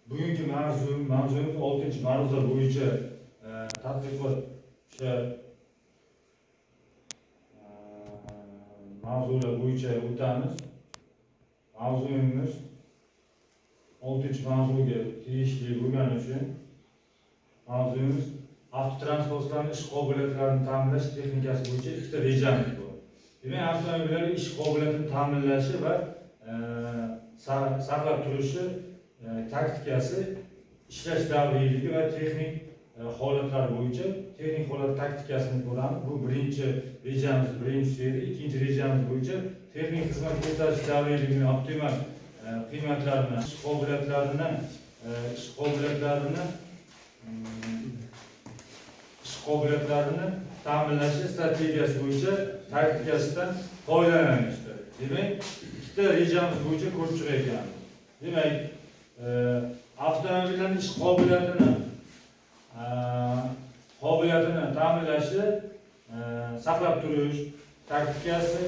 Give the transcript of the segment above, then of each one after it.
Bugungi mavzumiz oltinchi ma'ruza bo'yicha tadqiqot, o'sha mavzular bo'yicha o'tamiz. Mavzuyimiz oltinchi mavzuga tegishli bo'lgani uchun mavzuyimiz avtotransport vositalarini ish qobiliyatlarini ta'minlash texnikasi bo'yicha ikkita rejamiz bor. Demak, avtomobillarning ish qobiliyatini ta'minlashi va saqlab turishi taktikasi, ishlash davriyligi va texnik holatlar bo'yicha texnik holat taktikasini ko'ramiz. Bu birinchi rejamiz, birinchisi edi. Ikkinchi rejamiz bo'yicha texnik xizmat ko'rsatish davriyligini optimal qiymatlarini, ish qobiliyatlarini ta'minlashi strategiyasi bo'yicha taktikasidan foydalanishdir. Demak, ikkita rejamiz bo'yicha ko'rib chiqayotganmiz. Demak, avtomobillarning ish qobiliyatini ta'minlashi, saqlab turish taktikasi,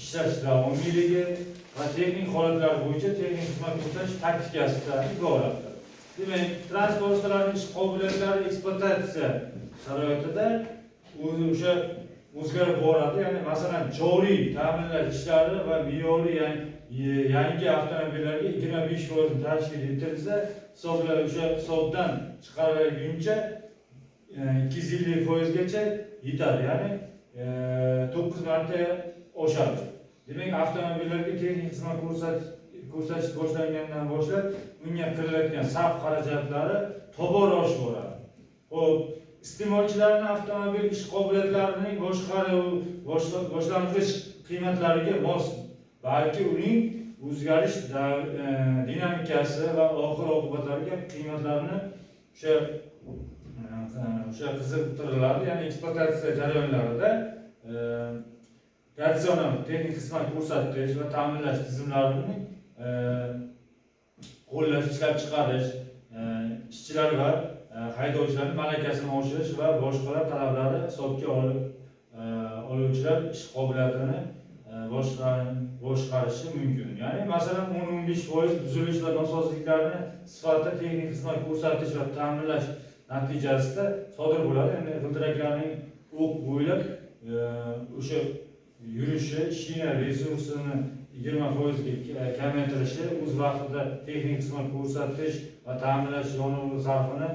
ishlash davomiyligi va texnik holatlar bo'yicha texnik xizmat ko'rsatish taktikasidan iboratdir. Demak, transport vositalarining ish qobiliyatlari ekspluatatsiya sharoitida o'zi o'sha o'zgarib boradi. Ya'ni, masalan, joriy ta'minlash ishlari va me'yoriy yangi avtomobillarga 25% tashkil etilsa, hisoblar o'sha hisobdan chiqarilguncha 250%gacha yetadi, ya'ni 9 marta oshadi. Demak, avtomobillarga texnik xizmat ko'rsatish boshlangandan boshlab unga qililayotgan sarf xarajatlari tobora oshib boradi. Ho'p, iste'molchilarning avtomobil ish qobiliyatlarining boshqaruv boshlang'ich qiymatlariga mos, balki uning o'zgarish dinamikasi va oxir oqibatlariga qiymatlarni o'sha qiziqtiriladi. Ya'ni ekspluatatsiya jarayonlarida ratsional texnik xizmat ko'rsatish va ta'minlash tizimlarini qo'llash, ishlab chiqarish, ishchilar va haydovchilarning malakasini oshirish va boshqalar talablari hisobga olib oluvchilar ish qobiliyatini boshqarishi mumkin. Ya'ni, masalan, 10-15% buzilish va nosozliklarni sifatida texnik xizmat ko'rsatish va ta'minlash natijasida sodir bo'ladi. Ya'ni g'ildiraklarning o'q bo'ylab o'sha yurishi, shina resursini 20%ga kamaytirishi, o'z vaqtida texnik xizmat ko'rsatish va ta'minlash yonilg'i sarfini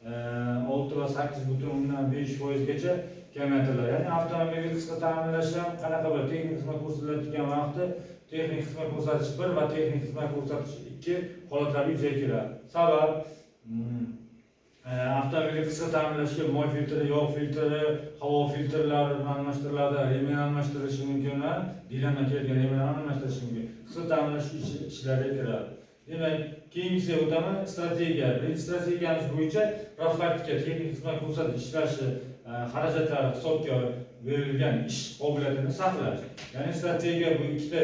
6 va 8,5%gacha kamaytiriladi. Ya'ni avtomobilga qisqa ta'minlash ham qanaqa bo'ladi? Texnik xizmat ko'rsatiladigan vaqti texnik xizmat ko'rsatish bir va texnik xizmat ko'rsatish ikki holatlari yuzaga keladi. Sabab avtomobilga qisqa ta'minlashga moy filtri, yog' filtri, havo filtrlari almashtiriladi, remen almashtirilishi mumkin, dilerdan kelgan remenlarni almashtirishi mumkin. Qisqa ta'minlash ishlariga kiradi. Demak, keyingisiga o'taman. Strategiya. Birinchi strategiyamiz bo'yicha profilaktika, texnik xizmat ko'rsatish ishlashi xarajatlari hisobga berilgan ish qobiliyatini saqlash. Ya'ni strategiya bu ikkita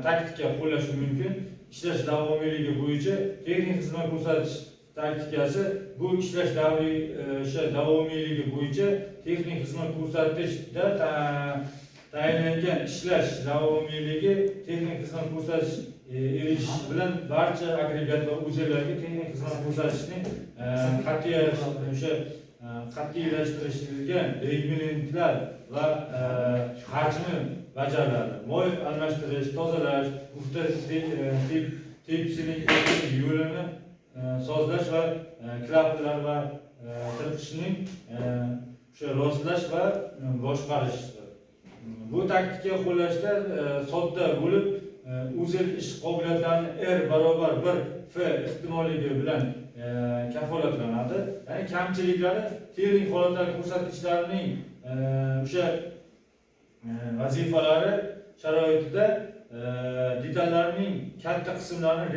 taktika qo'llash mumkin. Ishlash davomiyligi bo'yicha texnik xizmat ko'rsatish taktikasi, bu ishlash davriy o'sha davomiyligi bo'yicha texnik xizmat ko'rsatishda tayinlangan ishlash davomiyligi texnik xizmat ko'rsatish erishish bilan barcha agregat va uzellarga texnik xizmat ko'rsatishning qat'iy o'sha qat'iylashtirilgan reglamentlar va hajmi bajariladi. Moy almashtirish, tozalash, mufta tepkisining yo'lini sozlash va klapanlar va tirqishning o'sha rostlash va boshqarish. Bu taktika qo'llashda sodda bo'lib, uzel ish qobiliyatlarini R barobar 1 F ehtimolligi bilan kafolatlanadi. Ya'ni kamchiliklari texnik holatlar ko'rsatkichlarining o'sha vazifalari sharoitida detallarning katta qismlarini